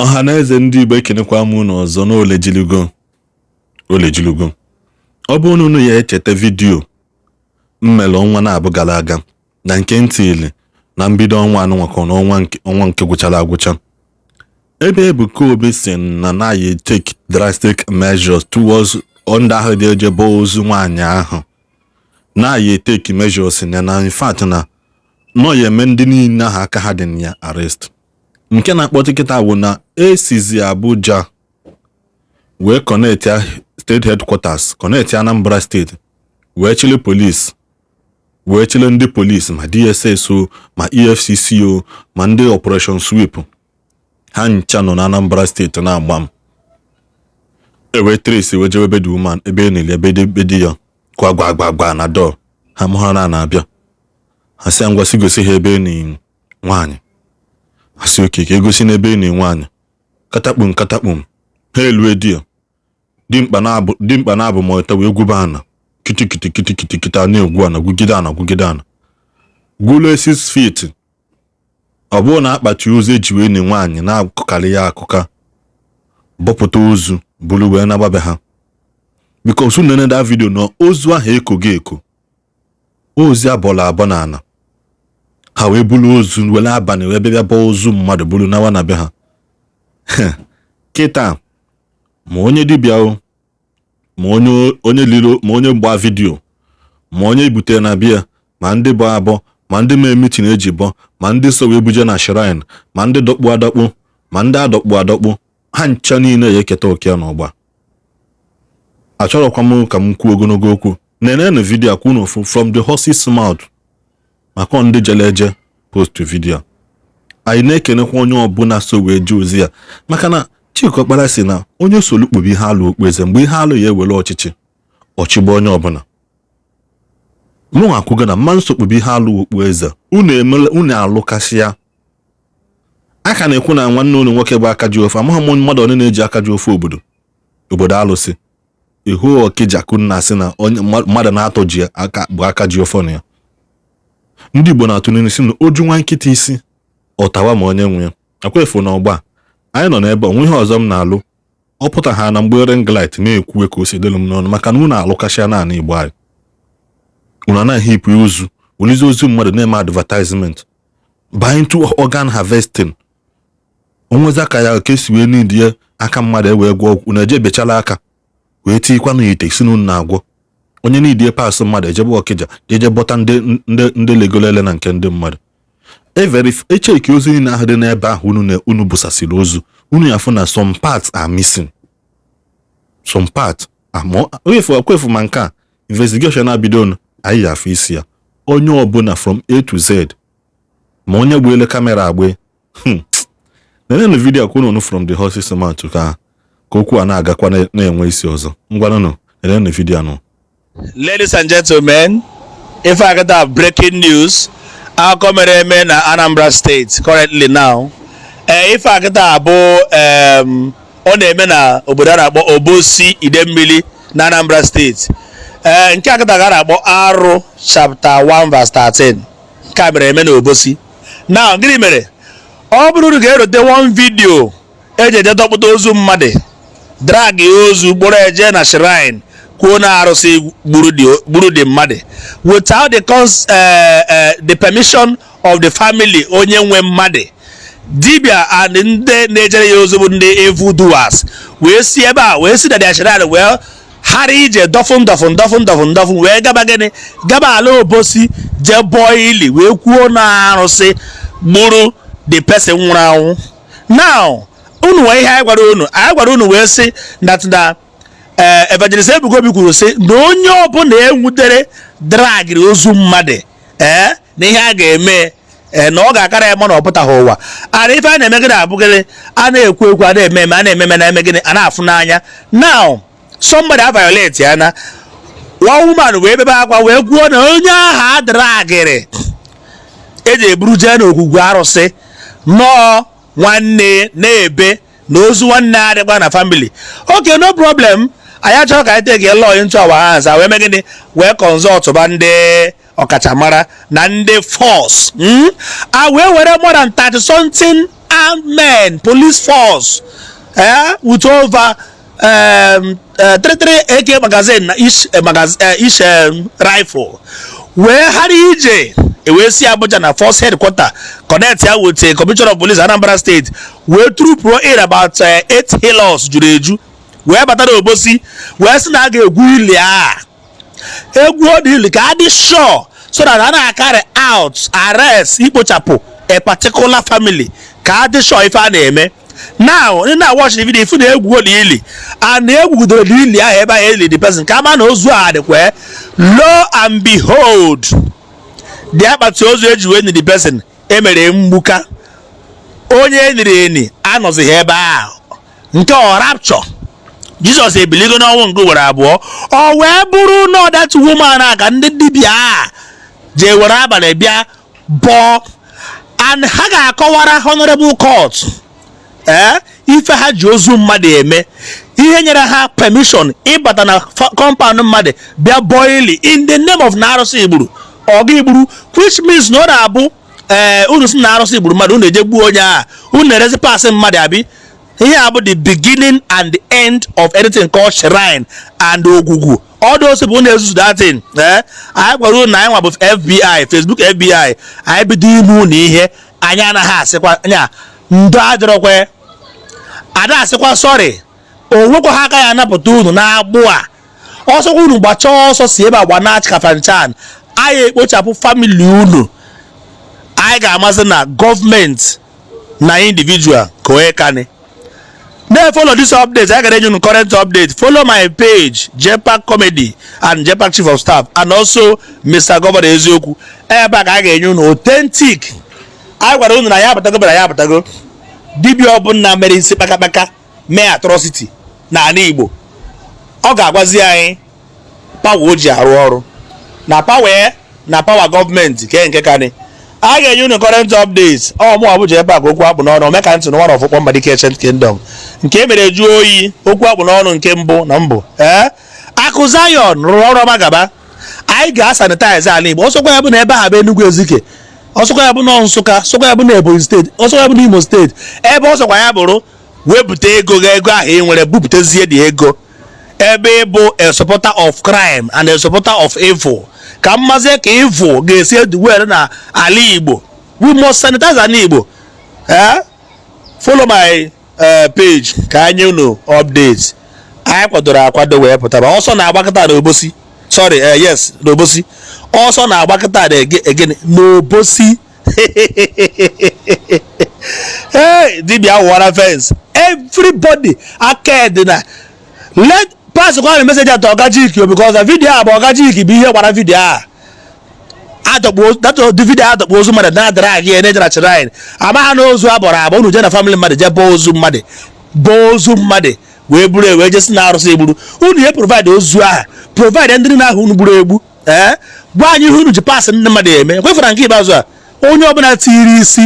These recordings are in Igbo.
Ọha na eze ndị Igbo, ekenekwa m unu ọzọ n'olejiligo olejiligo. Ọ bụrụ na unu ya echeta video m mere ọnwa na-abụ gara aga na nke ntili na mbido ọnwa anụnwakọ na ọnwa nke gwụchara agwụcha, ebe Ebuka Obi si na naghị take drastic measures towards ndị ahụ dị eje bọọ ozu nwaanyị ahụ, na-ya take measures na in fact na nọ ya eme ndị niile ahụ aka ha dị na ya arrest. Nke na-akpọtụ kịta bụ na esizi Abuja wee connect ya state headquarters, connect Anambra State, wee chịrị police, wee chịrị ndị police, ma DSS o, ma EFCC o, ma ndị operation sweep, ha ncha nọ na Anambra State na-agba m ewee trace wee jewe ebe the woman, ebe e nili, ebe di ya kwa gwa gwa gwa na door ha mụ ha na-abịa. Ha sị ya ngwa, si gosi ha ebe enyi nwaanyị. Ha sị oke ka egosi n'ebe enyi nwaanyị. Katakpum katakpum, ha elue di ya. Dimkpa na-abụ dimkpa na-abụ ma ọta wee gwuba ana kitikiti kitikiti kiti a na-egwu ana, gwugide ana, gwugide ana, gwulo 6 feet. Ọ bụrụ na akpati ozu eji wee ni nwaanyị na-akụkarị ya akụka, bọpụta ozu buru wee na-agbabe ha, because unu nene that video na ozu ahụ ekogo eko, ozu abọrọ abọ na ana. Ha wee buru ozu were abalị wee bịa bọọ ozu mmadụ buru nawa na be ha. Kịta, ma onye dibịa o, ma onye liro, ma onye gba video, ma onye butere na bịa, ma ndị bụ abọ, ma ndị mee meeting eji bọ, ma ndị so wee buje na shrine, ma ndị dọkpu adọkpu, ma ndị adọkpu adọkpu, ha ncha niile ya eketa oke n'ọgba. Achọrọkwa m ka m kwuo ogologo okwu. Nenenu video akwụ n'ofu from the horse's mouth, maka ndị jere eje post video. Anyị na-ekenekwa onye ọbụla so wee jee ozi ya, maka na Chika Ọkpara si na onye solu kpube ihe alụ okpueze mgbe ihe alụ ya ewere ọchịchị ọchịgba onye ọbụla. Mụ akwụgo na mma nso kpube ihe alụ okpueze unu emele unu alụkasịa. A ka na-ekwu na nwanne unu nwoke bụ aka ji ofe. Amaghị m mmadụ onye na-eji aka ji ofe obodo alụsị ihu ọkịja kunna sị na onye mmadụ na-atọ ji aka bụ aka ji ofe na ya. Ndị Igbo na-atụ n'ilu sị na oju nwa nkịta isi ọtawa ma onye nwe ya akwa efu. Na ọgba anyị nọ n'ebe onwe ihe ọzọ m na-alụ ọ pụta ha na mgbe ring light na-ekwu ka o si dịrị m n'ọnụ, maka na unu alụkasịa naanị Igbo anyị. Unu anaghị ipụ ozu, welizie ozu mmadụ na-eme advertisement, buy into organ harvesting. Onwezi aka ya ka esi wee nidie aka mmadụ ewee gwọ ọgwụ, unu eje bechala aka wee tikwa n'ite si na unu na-agwọ. Onye nidie pasụ mmadụ ejebe Ọkịja jeje bọta ndị legolele na nke ndị mmadụ echeki ozu niile ahụ dị n'ebe ahụ unu na unu busasịrị ozu unu ya fụ na some parts are missing, some parts ekwefu. Ma nke a investigation na-abido, anyị ya afụ isi ya, onye ọbụla from A to Z, ma onye gbuele camera agbe. Nenenu video ka unu from the horse's mouth, ka okwu a na-agakwa na-enwe isi ọzọ. Ngwanụnụ, nenenu video anụ. Ladies and gentlemen, ife akata breaking news, akụkọ mere eme na Anambra State currently now. Ee, ife akata bụ ọ na-eme na obodo a na-akpọ Obosi Idemmili na Anambra State. Ee, nke akata ka a na-akpọ Arụ chapter 1 verse 13. Nke a mere eme na Obosi. Now, gịnị mere? Ọ bụrụ na ga-erote one video eji eje dọkpụta ozu mmadụ, drag ozu gboro eje na shrine, kwuo na arụsị gburu dị mmadụ without the permission of the family, onye nwe mmadụ, dibia and ndị na-ejere ya ozi bụ ndị evil doers, wee si ebe a wee si na their shrine wee ghara ije dọfun dọfun dọfun dọfun dọfun wee gaba gịnị, gaba ala Obosi, jee bọọ ili wee kwuo na arụsị gburu the person nwụrụ anwụ. Now, unu nwee ihe anyị gwara unu, anyị gwara unu wee sị that na ee, Evangelist Ebuka Obi kwuru sị na onye ọbụla enwudere dragịrị ozu mmadụ, ee, na ihe a ga-eme, ee, na ọ ga-akara ya mma na ọ pụtaghị ụwa. Ana ife a na-eme gịnị abụ gịnị? A na-ekwu ekwu, a na-eme eme, a na-eme eme, na-eme gịnị, a na-afụ n'anya. Now somebody a violate ya na one woman wee bebe akwa wee kwuo na onye ahụ a dragịrị eji eburu jee n'ogwugwu arụsị nọọ nwanne na-ebe na ozu nwanne adịkwa na family. Okay, no problem. Anyị achọrọ ka anyị take law into our hands. Wee mee gịnị? Wee consult ba ndị ọkachamara na ndị force, a wee were more than 30 something Armed men, police force, with over 33 AK magazine na each magazine, each rifle wee ghara ije, ewee si Abuja na force headquarter connect ya with Commissioner of Police, Anambra State, wee troop in about eight Hilux juru eju wee bata n'Obosi, wee sị na a ga-egwu ili a, egwu dị ili ka adị sure, so that a na-carry out arrest, ikpochapụ a particular family, ka adị sure ife a na-eme. Now, ndị na-watch the video, ifu na egwu dị ili and egwugidere dị ili ahụ ebe ahụ eli the person, ka ama na ozu a dịkwa. Lo and behold, the akpati ozu eji wee ni the person emere mgbuka, onye eniri eni anọzighị ebe ahụ. Nke ọ rapture, Jizọs ebiligo n'ọnwụ nke ugboro abụọ. Ọ wee bụrụ na that woman a ka ndị dibịa a jee were abalị bịa bọọ, and ha ga-akọwara honorable court ife ha ji ozu mmadụ eme, ihe nyere ha permission ịbata na compound mmadụ bịa bọọ ili in the name of na arụsị igburu ọga igburu, which means na ọ na-abụ unu si na arụsị igburu mmadụ, unu eje gbuo onye a, unu erezi pasị mmadụ abi. Ihe a bụ the beginning and the end of anything called shrine and ogwugwu. All those people na-ezuzu that thing, anyị gwara unu na anyị nwa bụ FBI, Facebook FBI. Anyị bido ime unu ihe, anyị anaghị asịkwa nya ndo adịrọkwa ada asịkwa sorry. O nwekwa ha aka ya anapụta unu n'agbụ a. Ọsọkwa unu gbachaa ọsọ si ebe a gbana Kafanchan, anyị ekpochapụ family unu. Anyị ga-amasị na gọọmenti na individual ka onye kani na-follow this update. I ga-enye unu current update. Follow my page, Jepak Comedy and Jepak Chief of Staff, and also Mr. Governor Eziokwu. Ebe a ka a ga-enye unu authentic. Anyị gwara unu na ya abatago, bịara ya abatago. Dibịa ọbụla mere isi kpakakpaka mee atrocity n'ala Igbo, ọ ga-agwazi anyị power o ji arụ ọrụ na power na power gọọmenti ke nke kanị. A ga-enye unu current updates. Ọ mụ abụ Jepak okwu akpụ n'ọnụ, ome ka ntị n'ụwa ọfụkpọ Mbadike Ancient Kingdom nke e mere juo oyi. Okwu akpụ n'ọnụ nke mbụ na mbụ, Akụ Zion rụrụ ọrụ ọma. Gaba, anyị ga-asanitize ala Igbo. Ọsọkwa ya bụ na ebe ahụ bụ Enugu Ezike, ọsọkwa ya bụ na Nsụka, ọsọkwa ya bụ na Ebonyi Steeti, ọsọkwa ya bụ na Imo Steeti, ebe ọsọkwa ya bụrụ, wepụta ego gị, ego ahụ ị nwere, bupụtazie dị ego ebe ị bụ a supporter of crime and a supporter of evil, ka mmazie ka evil ga-esi eduwere na ala Igbo. We must sanitize ala Igbo. Follow my page ka anyị unu update. Anyị kwadoro akwado wee pụtara. Ọsọ na-agbakọta n'Obosi, sorry, yes, n'Obosi. Ọsọ na-agbakọta na again n'Obosi. Hey, dibịa wụwara fence. Everybody aka dị na let pass kwa message at Oga Jik, because the video a bụ Oga Jik bụ ihe gbara video a adọkpu. That the video adọkpu ozu mmadụ na drag ya na shrine, ama ha na ozu abọrọ abọ. Unu jee na family mmadụ, jee bọọ ozu mmadụ, bọọ ozu mmadụ wee buru wee jesi na arụsị egburu unu. Ihe provide ozu ahụ, provide ndị niile ahụ unu gburu egbu. Gwa anyị ihe unu ji pasị ndị mmadụ eme. Kwefere nke ikpeazụ a, onye ọbụla tiri isi,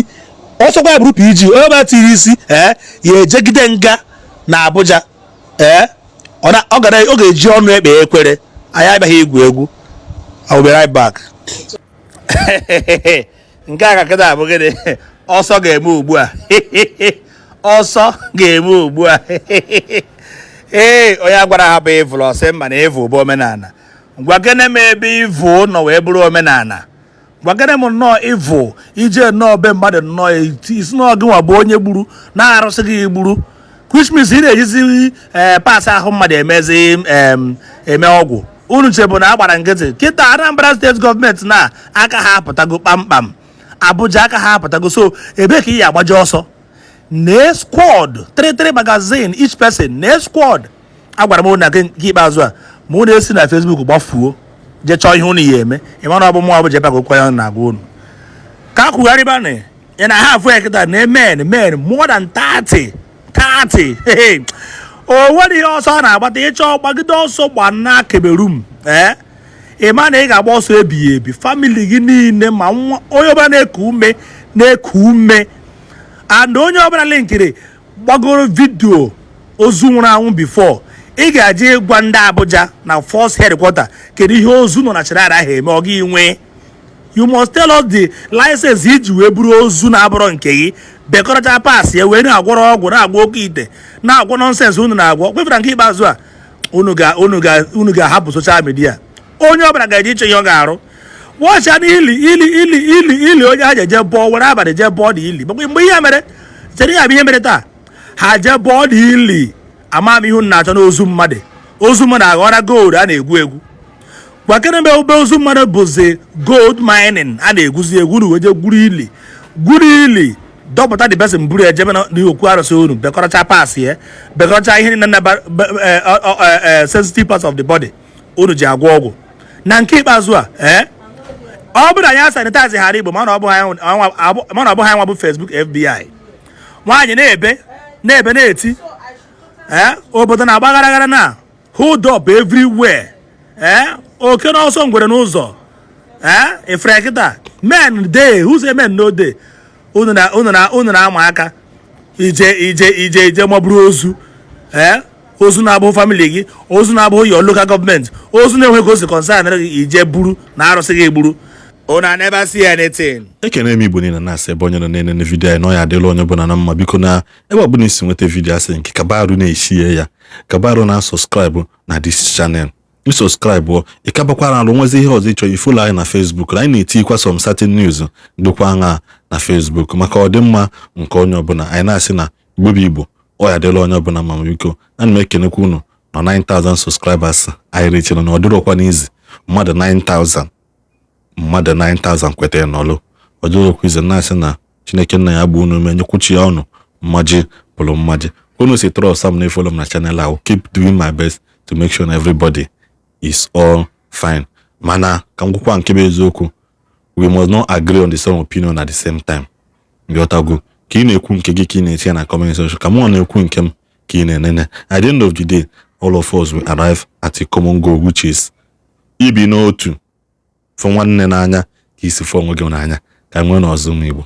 ọsọkwa ya bụrụ PG, onye ọbụla tiri isi ya ejegide nga na Abuja. Ọ gara, ọ ga-eji ọnụ ekpe ekwere. Anyị abịaghị igwu egwu. I will be right back. Nke a ka kịta bụ gịnị? Ọsọ ga-eme ugbu a, ọsọ ga-eme ugbu a. Ee, onye a gwara ha bụ evil, ọsị mba, na evil bụ omenala. Gwakene m ebe evil nọ wee bụrụ omenala. Gwakene m nnọọ evil ije nnọọ be mmadụ nnọọ isi nnọọ gị nwa bụ onye gburu na-arụsị gị gburu, which means ị na-ejizi pasị ahụ mmadụ emezi eme ọgwụ. Unu chebụ na agbara nkịtị. Kịta Anambra Steeti gọọmenti na aka ha apụtago kpamkpam, Abuja aka ha apụtago. So ebe ka ị ya agbaje ọsọ na squad 33 magazine each person na squad? Agwara m unu na nke ikpeazụ a, ma unu esi na Facebook gbafuo jee chọọ ihe unu ya eme. Ị mara ọ bụ mụọ bụ Jepak okwu ya na-agwa unu ka kwugharịbanụ ị na ha afụ ya kịta na men men more than 30 30. O nwere ihe ọsọ a na-agbata. Ịchọ gbagide ọsọ gbana Cameroon, ị ma na ị ga-agba ọsọ ebighị ebi. Family gị niile, ma nwa onye ọbụla na-eku ume na-eku ume, and onye ọbụla linkiri gbagoro video ozu nwụrụ anwụ before, ị ga-eje ịgwa ndị Abuja na force headquarter kedu ihe ozu nọ na shrine ahụ eme. Ọ gị nwee, you must tell us the license iji wee buru ozu na-abụrọ nke gị. Bekọrọcha parts ya wee na-agwọrọ ọgwụ, na-agwọ oke ite, na-agwọ nonsense unu na-agwọ. Kwefere nke ikpeazụ a, unu ga-ahapụ social media. Onye ọbụla ga-eje ịchọ ihe ọ ga-arụ. Wọcha na ili ili ili ili ili onye ha ji eje bọọ, were abalị jee bọọ dị ili. Mgbe ihe mere chere ya bụ ihe mere taa, ha jee bọọ dị ili. Ama m ihu na-achọ n'ozu mmadụ. Ozu mmadụ aghọra gold a na-egwu egwu. Gwakere mgbe ube ozu mmadụ bụzi gold mining a na-egwuzi egwu. Unu wee jee gwuru ili, gwuru ili, dọpụta the person, buru ejebe n'okwu arụsị unu, bekọrọcha parts ya, bekọrọcha ihe niile na sensitive parts of the body unu ji agwọ ọgwụ. Na nke ikpeazụ a, ee, ọ bụrụ na anyị sanitize ghara Igbo, mana ọ bụghị anyị nwa bụ Facebook FBI. Nwaanyị na-ebe na-ebe na-eti, ee, obodo na-agba gara na hold up everywhere, ee, oke n'ọsọ, ngwere n'ụzọ. Ee, ifere kịta, men dey who say men no dey. Unu na-ama aka ije ije ije ije maburu ozu, ee, ozu na-abụ family gị, ozu na-abụ your local government, ozu na-enweghị osi concern gị, ije buru na arụsị gị gburu. Una never see anything. Ekene m Igbo niile, na-asị ebe onye nọ na-enene video anyị na ọ ya adịla onye ọbụla na mma. Biko, na ebe ọbụla isi nweta video, asị nke kabarụ na-eshie ya, kabarụ na subscribe na this channel. Ị subscribe, ị kabakwara arụ nwezi ihe ọzọ ịchọ. I follow anyị na Facebook, na anyị na-etikwa some certain news dịkwa aṅa na Facebook maka ọdịmma nke onye ọbụla. Anyị na-asị na Igbo bụ Igbo, ọ ya adịla onye ọbụla ma. Biko, ana m ekenekwa unu na 9000 subscribers anyị rechara, na ọ dịrọkwa n'izi. Mmadụ 9000, mmadụ 9000 kwetara n'ọlụ, ọ dịrọkwa izi. Na-asị na Chineke nna ya gbuo unu ume, nyekwuchi ya ọnụ mmaji pụrụ mmaji. Unu si trust m na follow m na channel. I will keep doing my best to make sure na everybody is all fine. Mana ka m gwukwa nke bụ eziokwu, we must not agree on the same opinion at the same time. Nghọtago? Ka ị na-ekwu nke gị, ka ị na-etinye na comment section, ka mụ na-ekwu nke m, ka ị na-enene. At the end of the day, all of us will arrive at a common goal, which is ibi n'otu, fụ nwanne n'anya ka isi fụ onwe gị n'anya. Ka nwee n'ọzọ, ụmụ Igbo.